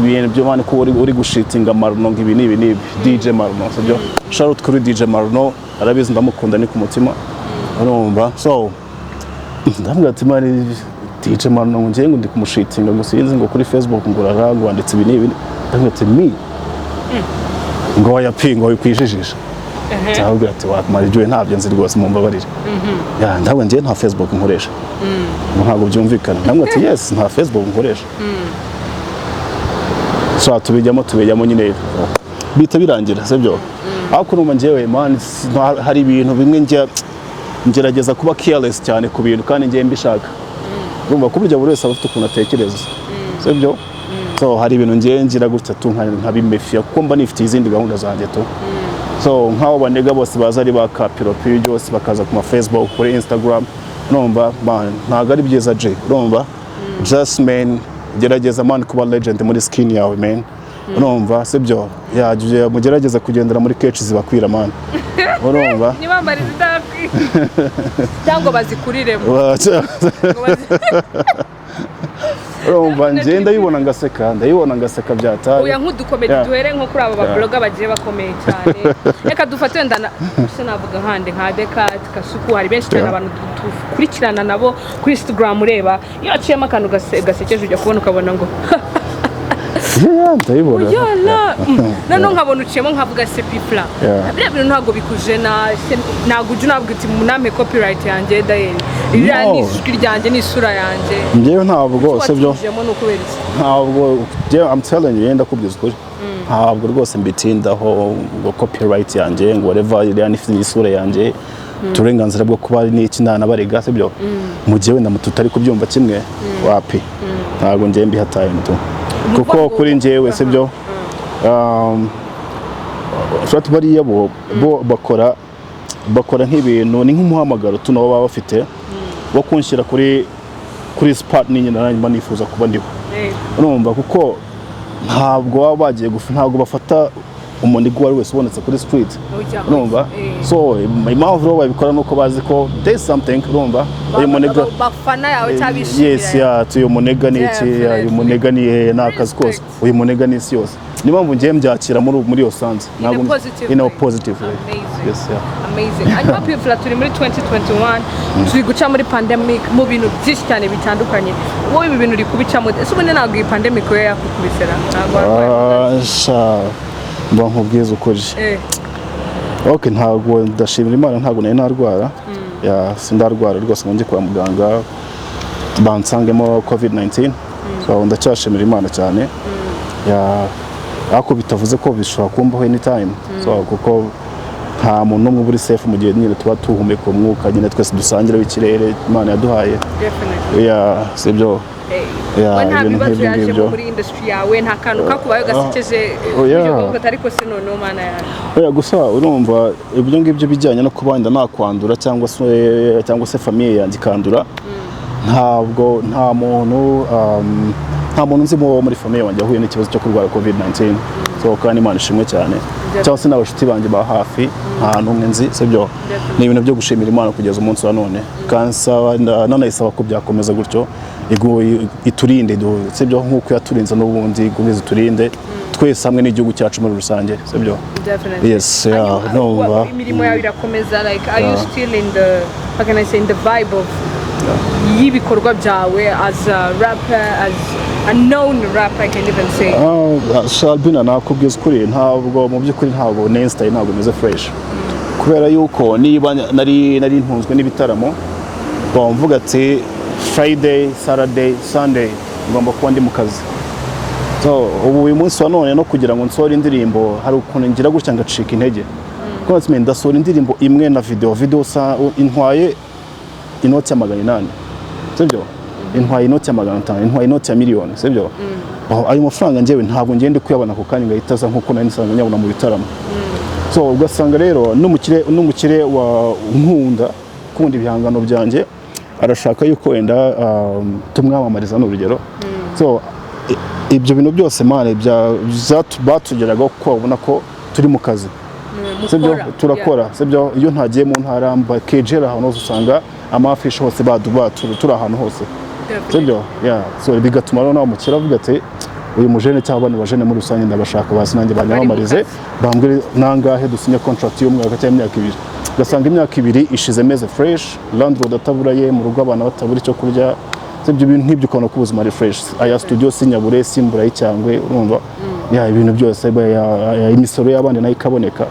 ibintu byo, man, ko uri gushitinga Marno, ngo ibi n'ibi n'ibi, DJ Marno, sibyo? Charlotte kuri DJ Marno, arabizi, ndamukunda, ni ku mutima. Urumva, so ndamubwira ati: "Man, DJ Marno, ngo ngiye ngo ndi kumushitinga, ngo sinzi ngo kuri Facebook ngo urara ngo wanditse ibi n'ibi." Ndamubwira ati: "Mi ngo oya pi, ngo wikwijijisha." Ndamubwira ati: "Wamara ibyo ntabyo nzi rwose, mumbabarire." Ya, ndabwo ngiye nta Facebook nkoresha, ngo ntabwo byumvikana. Ndamubwira ati: "Yes, nta Facebook nkoresha." So tubijyamo nyine, bihita birangira, sibyo? Ariko urumva njyewe, man, hari ibintu bimwe njya ngerageza kuba careless cyane ku bintu kandi njyewe mbishaka. Urumva ko burya buri wese aba afite ukuntu atekereza, sibyo? So hari ibintu ngiye ngira gutya tu nkabimefiya kuko mba nifitiye izindi gahunda zanjye tu. So nk'abo banega bose baza ari ba kapiropi byose, bakaza ku ma Facebook, kuri Instagram, urumva, man, ntabwo ari byiza je. Urumva, just, man, gerageza, man, kuba legend muri skin yawe, man. Urumva, sibyo? Ya, mugerageza kugendera muri catch zibakwira, man, urumva? Ntibambare izidakwiye cyangwa bazikuriremo ngo Urumva, njye ndayibona ngaseka, ndayibona ngaseka byataye. Oya, nk'udukomedi. Duhere nko kuri aba babloga bagiye bakomeye cyane. Reka dufate wenda se navuga nkande nka Decat, Kasuku, hari benshi cyane abantu dukurikirana nabo kuri Instagram. Ureba iyo haciyemo akantu gasekeje, ujya kubona ukabona ngo Yeah, ndayibona. Yala. Noneho nkabona uciyemo, nkavuga se P-Fla, biriya bintu ntabwo bikujena ntabwo ujya unabwira uti munampe copyright yanjye dayeri, ririya No. ni ijwi ryanjye, ni isura yanjye? Njyewe ntabwo, sibyo? Watujemo ni ukubera iki? Ntabwo njyewe, I'm telling you, ndakubwiza ukuri, ntabwo rwose mbitindaho ngo copyright yanjye, ngo whatever, iriya ni isura yanjye, uburenganzira bwo kuba n'iki nanabarega, sibyo? Mu gihe wenda tutari kubyumva kimwe, wapi, ntabwo njyewe mbiha time tu, kuko kuri njyewe, sibyo, ushobora bariya bo bakora nk'ibintu, ni nk'umuhamagaro tu nabo baba bafite wo kunshyira kuri spot nyine nanjye mba nifuza kuba ndiho. Urumva, kuko ntabwo baba bagiye gufa, ntabwo bafata umuniga uwo ari wese ubonetse kuri street. Ujya Urumva? So impamvu rero babikora nuko bazi ko there's something, urumva, uyu muniga bafana yawe cyangwa bishimira. Yes, yeah, uyu muniga ni iki, yeah, uyu muniga ni ni akazi kose. Respect. Uyu muniga ni isi yose. Niyo mpamvu ngiye mbyakira muri iyo sense. In a positive In a way. positive way. Amazing. Yes, yeah. Amazing. Hanyuma P-Fla, turi muri 2021, turi guca muri pandemic, mu bintu byinshi cyane bitandukanye. Wowe ibi bintu uri kubicamo, ese ubundi ntabwo iyi pandemic yo yakukubise ra? Ntabwo warwaye? Ah, sha, mba nkubwiza ukuri. Okay, ntabwo, ndashimira Imana, ntabwo nari narwara. Yeah, sindarwara rwose ngo njye kwa muganga bansangemo COVID-19. So ndacyashimira Imana cyane. Yeah, ariko bitavuze ko bishobora kumbaho anytime. So kuko nta muntu n'umwe uba uri safe mu gihe nyine tuba tuhumeka umwuka nyine twese dusangira w'ikirere Imana yaduhaye. Yeah, sibyo? Yeah, We nta ibintu bibazo nk'ibyo yajemo ngibyo. muri industry yawe? Nta kantu kakubayeho gasekeje? Oh, yeah. Buryo bwo ariko se noneho Mana yawe? Oya, gusa urumva ibyo ngibyo bijyanye no kuba wenda nakwandura cyangwa se famille yanjye ikandura, ntabwo, nta muntu nzi wo muri famille wanjye wahuye n'ikibazo cyo kurwara COVID-19. So kandi Imana ishimwe cyane, cyangwa se n'abashuti banjye ba hafi, nta n'umwe nzi, sibyo? Ni ibintu byo gushimira Imana kugeza umunsi wa none, kandi nanayisaba ko byakomeza gutyo, iturinde, sibyo? Nk'uko yaturinze n'ubundi ikomeze iturinde twese hamwe n'igihugu cyacu muri rusange, sibyo? Definitely. Yes, yeah, Hanyuma, ndumva. Imirimo yawe irakomeza, like, are you still in the, how can I say, in the vibe of y'ibikorwa byawe as a rapper, as a known rapper, I can even say? Ah, Albina, nakubwiza ukuri, ntabwo, mu by'ukuri ntabwo Nenstar ntabwo imeze fresh, kubera yuko niba nari ntunzwe n'ibitaramo, mvuga ati Friday, Saturday, Sunday ngomba kuba ndi mu kazi. So ubu uyu munsi wa none no kugira ngo nsohore indirimbo, hari ukuntu ngira gutya ngacika intege, kuko ati ndasohora indirimbo imwe na video sa intwaye inoti ya 800, sibyo? Intwaye inoti ya 500, intwaye inoti ya miliyoni, sibyo? Aho ayo mafaranga njyewe ntabwo ngende kuyabona ako kanya ngahita aza nkuko nari nsanzwe nyabona mu bitaramo. So ugasanga rero n'umukire wa nkunda ukunda ibihangano byanjye arashaka yuko wenda tumwamamariza, ni urugero. So ibyo bintu byose, man, batugeragaho kuko babona ko turi mu kazi, sibyo? Mukora. Turakora, sibyo? Iyo ntagiye mu ntara mba kejera ahantu hose, usanga amafishi hose turi ahantu hose, sibyo? Yeah, so bigatuma rero nawe umukire avuga ati uyu mujene cyangwa bano bajene muri rusange ndabashaka, basi nanjye banyamamarize, bambwire nangahe dusinye contract y'umwaka cyangwa imyaka 2. Ugasanga imyaka 2 ishize meze fresh, landlord ataburaye mu rugo, abana batabura icyo kurya, sibyo? Ibintu nk'ibyo, ukabona ko ubuzima ari fresh. Aya studio sinyabure, simbura y'icyangwe, urumva, yeah, ibintu byose, imisoro y'abandi nayo ikaboneka.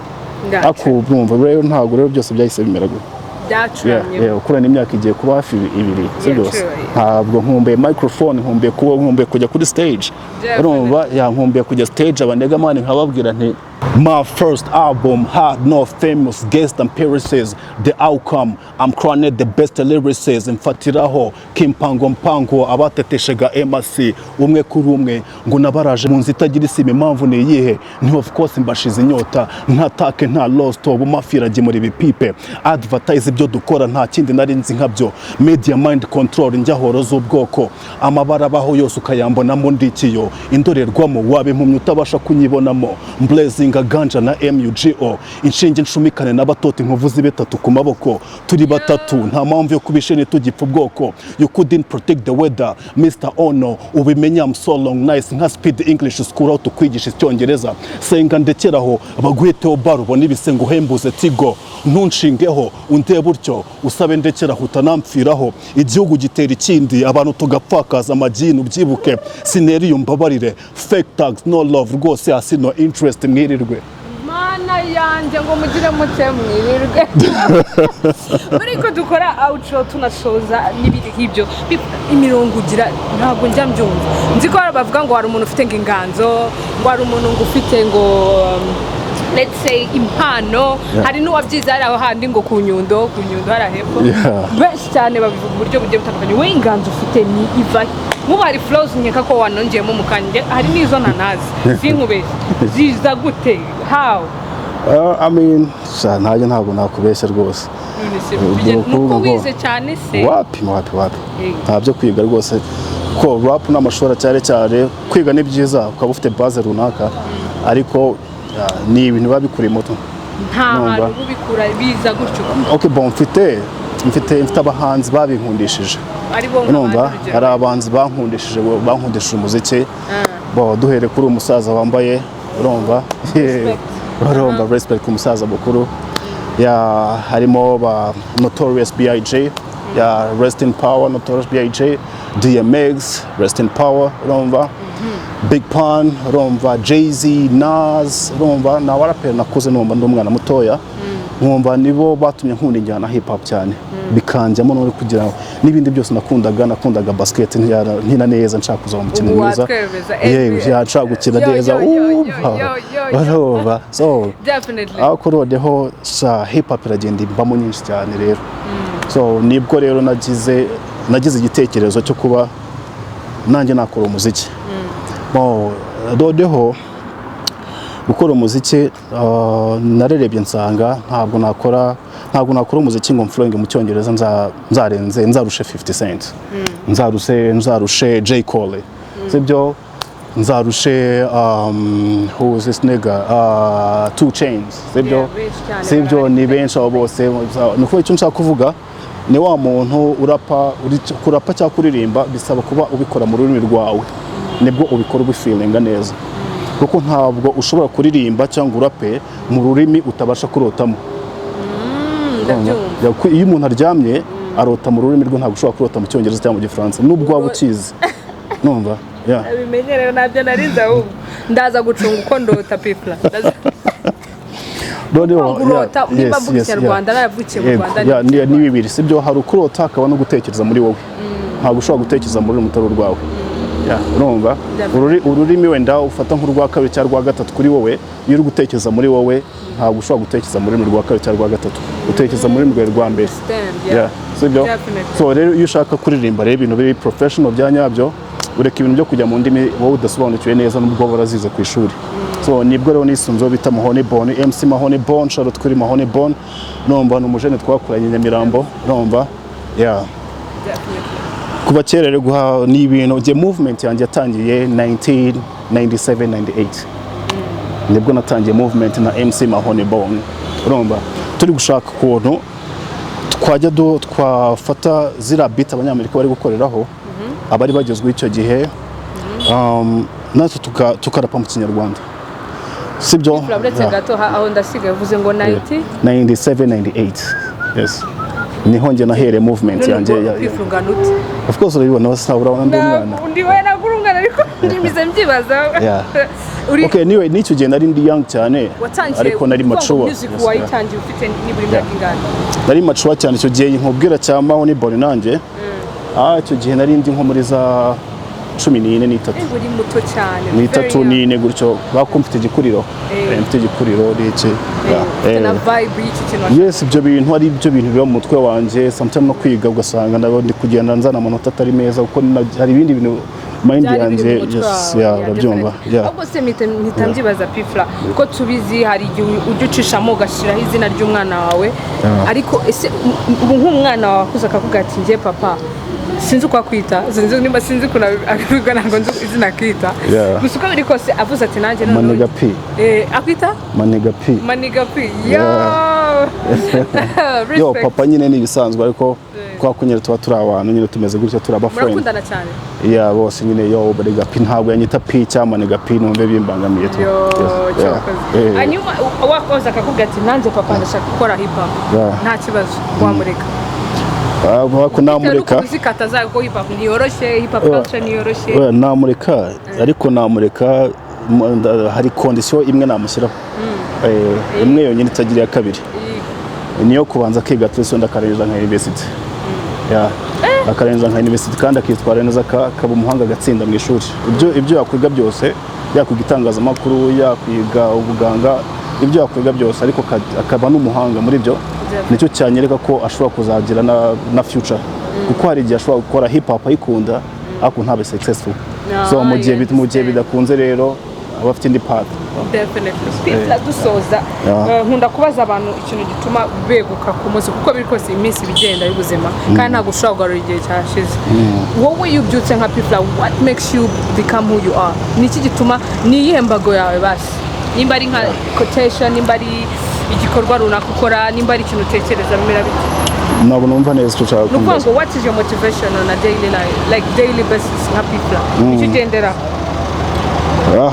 Ariko urumva rero ntabwo rero byose byahise bimera gutya. Byacuramye. Yeah, ukurana imyaka igiye kuba hafi 2, si byose? True. Ntabwo nkumbuye microphone, nkumbuye kuba, nkumbuye kujya kuri stage. Definitely. Urumva, yeah, nkumbuye kujya stage, abanega, man, nkababwira nti My first album had no famous guest appearances. The outcome, I'm crowned the best lyricist. Mfatiraho kimpango mpango abateteshaga MC umwe kuri umwe ngo nabaraje mu nzu itagira isima. Impamvu ni iyihe? Ni of course mbashize inyota, nta take, nta lost ubumafira muri ibipipe advertise ibyo dukora, nta kindi nari nzi nkabyo. Media mind control, njyahoro z'ubwoko, amabara abaho yose ukayambonamo, ndikiyo indorerwamo waba impumyi utabasha kunyibonamo. Mblazinga ganja na mugo inshinge ncumikane n'abatota inkovu zibe tatu ku maboko, turi batatu, nta mpamvu yo kubisheni tugipfa ubwoko. You couldn't protect the weather, Mr. Ono, ubimenya. I'm so long nice nka Speed English School, aho tukwigisha Icyongereza. Senga ndekeraho baguheteho bar, ubone ibisengo uhembuze tigo, ntunshingeho undebe utyo, usabe ndekeraho utanampfiraho. Igihugu gitera ikindi, abantu tugapfakaza amagini, ubyibuke sineri mbabarire. Fake tags, no love rwose, hasi no interest, mwirirwe. Mana yanjye, ngo mugire mute, mwirirwe. Muri ko dukora outro, tunasoza n'ibindi nk'ibyo. Imirongo ugira ntabwo njya mbyumva. Nzi ko bavuga ngo hari umuntu ufite ngo inganzo, ngo hari umuntu ngo ufite ngo let's say impano, hari n'uwabyize hari aho handi ngo ku Nyundo, ku Nyundo hariya hepfo. Benshi cyane babivuga uburyo bugiye butandukanye. We inganzo ufite ni iva he? Nk'ubu hari flows nkeka ko wanongeyemo mu kanya, hari n'izo ntanazi, sinkubeshye. Ziza gute? How? I mean, sha ntajya, ntabwo nakubeshya rwose. None se Ni nuko ukuvuga ngo- wize cyane se? Wapi, wapi, wapi. Eh. Nta byo kwiga rwose, ko rap n'amashuri cyane cyane kwiga ni byiza ukaba ufite base runaka, ariko ni ibintu biba bikuri muto. Nta Numva. hantu ubikura, biza gutyo? Okay, bon, mfite abahanzi babinkundishije. Ari bo Urumva, nk'abandi, urugero? hari abahanzi bankundishije umuziki. Bo duhere kuri uyu musaza wambaye, urumva. Respect. Urumva, respect ku musaza mukuru. Ya, harimo ba Notorious B.I.G. Ya, rest in power Notorious B.I.G., DMX, rest in power, urumva, Big Pun, urumva, Jay-Z, Nas, urumva, ni abaraperi nakuze numva ndi umwana mutoya, nkumva nibo batumye nkunda injyana hip hop cyane, bikanjyamo no kugira n'ibindi byose nakundaga. Nakundaga basket, nkina neza, nshaka kuzaba umukinnyi Ubu mwiza. watwemeza, Yewe, NBA. ya, nshaka gukina Yo, neza. yo, yo, yo, Umva. yo, yo, yo. Urumva, so Definitely. ariko noneho sa hip hop iragenda imbamo nyinshi cyane rero. So nibwo rero nagize igitekerezo cyo kuba nanjye nakora umuziki. Bon, noneho gukora umuziki, narerebye nsanga ntabwo nakora umuziki ngo mflowinge mu Cyongereza, nzarenze nzarushe 50 Cent, nzarushe J Cole, sibyo, nzarushe who is this nigga, 2 Chainz, sibyo? Yeah, benshi cyane Sibyo? barahari. Ni benshi abo bose. Ni ukuvuga icyo nshaka kuvuga ni wa muntu urapa, kurapa cyangwa kuririmba bisaba kuba ubikora mu rurimi rwawe, nibwo ubikora ubifeelinga neza, kuko ntabwo ushobora kuririmba cyangwa urape mu rurimi utabasha kurotamo. Ndabyumva. Iyo umuntu aryamye arota mu rurimi rwe, ntabwo ushobora kurota mu Cyongereza cyangwa mu Gifaransa nubwo waba ukizi, numva, yeah. Abimenyereye ntabyo narinze, ahubwo ndaza gucunga uko ndota pipla. Noneho Urota yeah, nimba yes, mvuga yes, Ikinyarwanda, naravukiye mu Yego, Rwanda. yeah, ni bibiri, sibyo? Hari ukurota, hakaba no gutekereza muri wowe. Ntabwo ushobora gutekereza mu rurimi utari urwawe. Yeah, urumva, ururimi wenda ufata nk'urwa kabiri cyangwa urwa gatatu kuri wowe, iyo uri gutekereza muri wowe ntabwo ushobora gutekereza mu rurimi rwa kabiri cyangwa rwa gatatu, utekereza mu rurimi rwawe rwa mbere. Understand, yeah. Yeah, sibyo? Definitely. So rero iyo ushaka kuririmba rero ibintu biri professional bya nyabyo, ureka ibintu byo kujya mu ndimi wowe udasobanukiwe neza nubwo waba warazize ku ishuri. So nibwo rero nisunzeho bita Mahoney Bon, MC Mahoney Bon, Charlotte kuri Mahoney Bon, numva ni umujene twakoranye i Nyamirambo, urumva, yeah. Definitely. Kuva kera rero guha ni ibintu njye movement yanjye yatangiye 1997 98, nibwo natangiye movement na MC Mahoney Bon, urumva, turi gushaka ukuntu twajya twafata ziriya beat Abanyamerika bari gukoreraho, abari bagezweho icyo gihe, natwe tukarapa mu Kinyarwanda, sibyo? Uretse Yeah. gato aho ndasigaye, uvuze ngo 90? 97 98, yes, niho njye nahereye movement None yanjye ubwo ya kwifungana ute? Of course urabibona, basa urabona ndi umwana. Ndi we, ntabwo uri umwana, ariko ndimize mbyibaza. Yeah. Uri Okay, niwe n'icyo gihe nari ndi young cyane, watangiye ariko nari kuvuga ngo mature. music Yes, yeah. wayitangiye ufite nibura imyaka ingana? Nari mature cyane icyo gihe nkubwira cya Mahoney Bon nanjye. Icyo gihe nari ndi nko muri za 14, n'itatu. Uri muto cyane. N'itatu n'ine gutyo, bako mfite igikuriro. Mfite igikuriro n'iki. Yeah, Ufite na vibe y'iki kintu. Yes, ibyo bintu ari byo bintu biba mu mutwe wanjye. Sometimes no kwiga ugasanga ndaba ndi kugenda nzana amanota atari meza kuko hari ibindi bintu mind Byari biri yanjye. mu mutwe Yes. wawe, Yeah, yeah, urabyumva. definitely. Yeah. Ahubwo se mpita mbyibaza, P-Fla, ko tubizi hari igihe ujya ucishamo ugashyiraho izina ry'umwana wawe, ariko ese ubu nk'umwana wawe akuze akavuga ati: "Njye papa," sinzi uko akwita, sinzi nimba, sinzi ukuntu abivuga, ntabwo nzi izina akita, gusa uko biri kose avuze ati: "Nanjye noneho." Maniga P. Akwita? Maniga P. Maniga P, yo. Yo. Respect. Papa nyine ni ibisanzwe, ariko kwa ko nyine tuba turi abantu nyine tumeze gutya, turi aba friend. Murakundana cyane. Yeah, bose nyine, yo Maniga P, ntabwo yanyita P cyangwa Maniga P numve bimbangamiye tu. Yo. Yes, yeah. Cyokoze. Hanyuma wakoze akakubwira ati: "Nanjye papa, ndashaka gukora hip hop," nta kibazo wamureka? Ah, ko namureka. Uzikata zayo, kuko hip hop ntiyoroshye, hip hop culture ntiyoroshye. Oya, namureka, ariko namureka hari condition imwe namushyiraho. Imwe yonyine itagira iya kabiri, niyo kubanza akiga at least wenda akarangiza nka university. Yeah. Akarangiza nka university kandi akitwara neza, akaba umuhanga, agatsinda mu ishuri. Ibyo yakwiga byose, yakwiga itangazamakuru, yakwiga ubuganga, ibyo yakwiga byose, ariko akaba n'umuhanga muri byo, nicyo cyanyereka ko ashobora kuzagira na future, kuko hari igihe ashobora gukora hip hop ayikunda ariko ntabe successful. So mu gihe I mu gihe understand. bidakunze rero, aba afite indi path. Definitely. P-Fla, dusoza, nkunda kubaza abantu ikintu gituma beguka ku munsi, kuko biri kose iminsi ibigenda y'ubuzima kandi ntabwo ushobora kugarura igihe cyashize. Wowe iyo ubyutse nka P-Fla, what makes you become who you are? Ni iki gituma, ni iyihe mbago yawe basi, nimba ari nka quotation, nimba ari igikorwa runaka ukora, nimba ari ikintu utekereza, bimera bite? Ntabwo numva neza icyo ushaka Ni ukuvuga kumbaza. ngo what is your motivation on a daily life, like daily basis, nka P-Fla, icyo ugenderaho? Ah,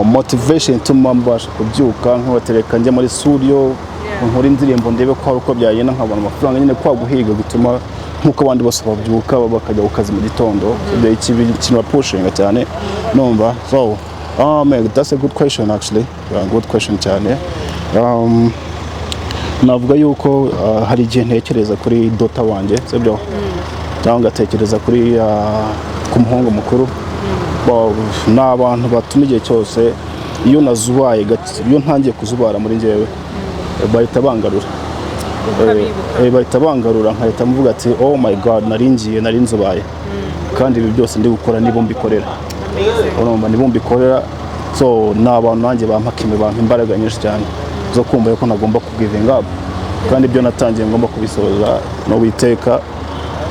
motivation ituma mbasha kubyuka nkabatereka njya muri studio, nkora indirimbo, ndebe ko hari uko byagenda nkabona amafaranga nyine, kwa guhiga gutuma nk'uko abandi bose babyuka bakajya ku kazi mu gitondo. Ibyo ikintu bapushinga cyane numva. So oh man, that's a good question actually. Yeah, good question cyane. Navuga yuko hari igihe ntekereza kuri daughter wanjye, sibyo, cyangwa ngatekereza kuri ku muhungu mukuru. Ni abantu batuma igihe cyose iyo nazubaye iyo ntangiye kuzubara muri njyewe, bahita bangarura. Ukabibuka. Bahita bangarura, nkahita mvuga ati: "Oh my God, nari ngiye, nari nzubaye, kandi ibi byose ndi gukora nibo mbikorera." Urumva, nibo mbikorera. So ni abantu nanjye bampa kimwe, bampa imbaraga nyinshi cyane zo kumva yuko ntagomba kugivinga up, kandi ibyo natangiye ngomba kubisoza no witeka.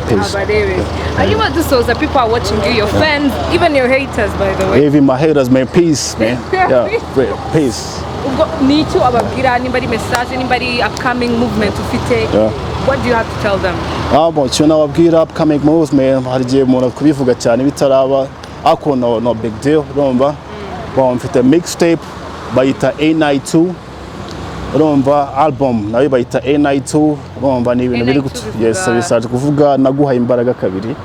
Peace. Abarebe. Hanyuma dusoza, people are watching you, your fans, even your haters, by the way. Even my haters, man, peace, man. Yeah, peace. Ubwo ni icyo ababwira, nimba ari message, nimba ari upcoming movement ufite, what do you have to tell them? Ah, bon, icyo nababwira, upcoming movement, hari igihe umuntu kubivuga cyane bitaraba, ariko no big deal. Urumva, bon, mfite mixtape bayita A92, urumva, album nayo bayita A92. Urumva, ni ibintu biri A92 yes, bishatse kuvuga naguhaye imbaraga kabiri,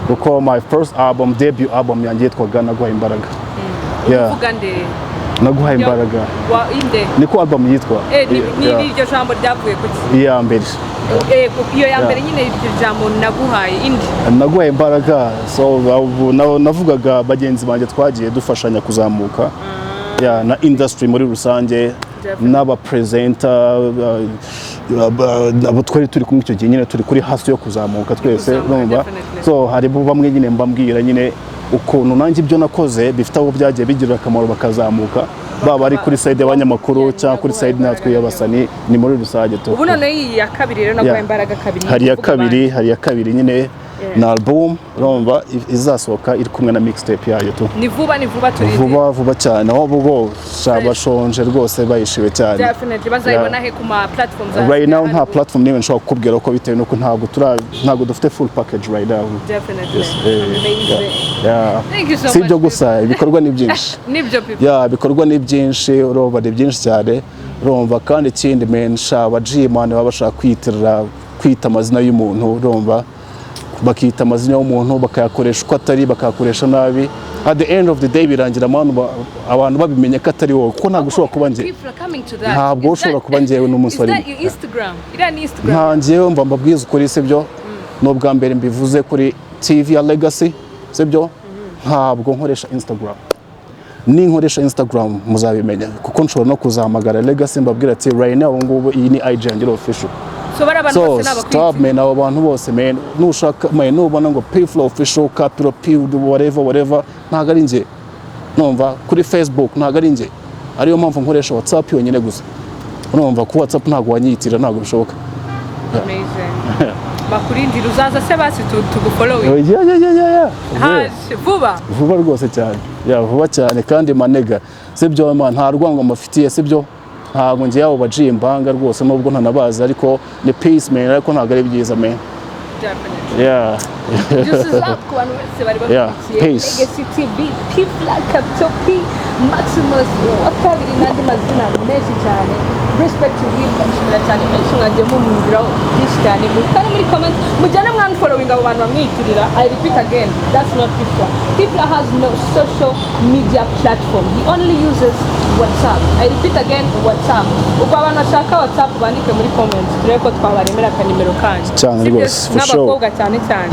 kuko my first album, debut album yanjye yitwaga Naguhaye Imbaraga. Yeah. Uvuga nde? Naguhaye Imbaraga. Wa inde? Niko album yitwa. Ni iryo jambo ryavuye kuki? Iya mbere. Iyo ya mbere nyine, iryo jambo naguhaye indi. Naguhaye imbaraga, so navugaga bagenzi banjye twagiye dufashanya kuzamuka. Yeah, na industry muri rusange, n'aba presenter, abo twari turi kumwe icyo gihe nyine, turi kuri hasi yo kuzamuka twese. Kuzamuka, urumva. So harimo bamwe nyine mbambwira nyine ukuntu nanjye ibyo nakoze bifite aho byagiye bigirira akamaro bakazamuka, baba ari kuri side y'abanyamakuru cyangwa kuri side natwe y'abasani, ni muri rusange tu. Ubu noneho iyi ya kabiri rero, naguhaye imbaraga kabiri, Hari iya kuvuga kabiri, abandi. hari iya kabiri nyine na album, urumva, izasohoka iri kumwe na mixtape yayo tu. Ni vuba, ni vuba, turi Vuba vuba cyane, aho ubwo bashonje rwose, bayishiwe cyane. Definitely. Bazayibona he ku ma platforms? Right now nta platform n'imwe nshobora kukubwira ko, bitewe nuko ntabwo dufite full package right now. Definitely. Yes, Amazing. yeah. Thank you so Si ibyo much. gusa, ibikorwa ni byinshi. Nibyo, people. Yeah, ibikorwa ni byinshi, urumva, ni byinshi cyane, urumva. Kandi ikindi, mensha aba G-man baba bashaka kwiyitirira, kwita amazina y'umuntu, urumva, bakita amazina y'umuntu bakayakoresha uko atari, bakayakoresha nabi. At the end of the day birangira abantu babimenye ko atari wowe, kuko ntabwo ushobora kuba njye. People are coming to that. Ntabwo Is ushobora kuba njyewe n'umunsi Is wa that rimwe. your Instagram? Iriya ni Instagram. Nta njyewe mva mbabwiza ukuri, sibyo, ni ubwa mbere mbivuze kuri TV ya Legacy, sibyo. Ntabwo nkoresha Instagram. Ninkoresha Instagram muzabimenya, kuko nshobora no kuzahamagara Legacy mbabwira ati: "Right now, ubu ngubu iyi ni IG yanjye official." So bari abantu So bose ni stop, abakwitiriye. man. Abo bantu bose, man, nushaka, man, nubona ngo P Fla official, capital P, whatever whatever, ntabwo ari njye. Numva kuri Facebook ntabwo ari njye. Ariyo mpamvu nkoresha WhatsApp yonyine gusa. Urumva ku WhatsApp ntabwo wanyitira, ntabwo bishoboka. Amazing. Bakurindira, uzaza se basi tugufollowing? Yeah. Haje vuba. Vuba rwose cyane, ya, vuba cyane. Kandi my nigga, sibyo man, nta rwango mbafitiye, sibyo? Ntabwo ngiye abo baciye imbanga rwose, nubwo ntanabazi, ariko ni peace, man. Ariko ntabwo ari byiza, man. Definitely. Yeah. Juices up ku bantu bose bari bakurikiye peace. Legacy TV, P Fla, Capital P, Maximus wa kabiri n'andi mazina menshi cyane. Respect to him. Ndashimira cyane benshi mwagiye mumwumviraho byinshi cyane. Mutari muri comment, mujyane mwanfollowing abo bantu bamwiyitirira. I repeat again, that's not P Fla. P Fla has no social media platform. He only uses WhatsApp. I repeat again, WhatsApp. Ubwo abantu bashaka WhatsApp bandike muri comments, turebe ko twabaremera akanimero kanyu. Cyane Sibyo? rwose, for sure. N'abakobwa cyane cyane.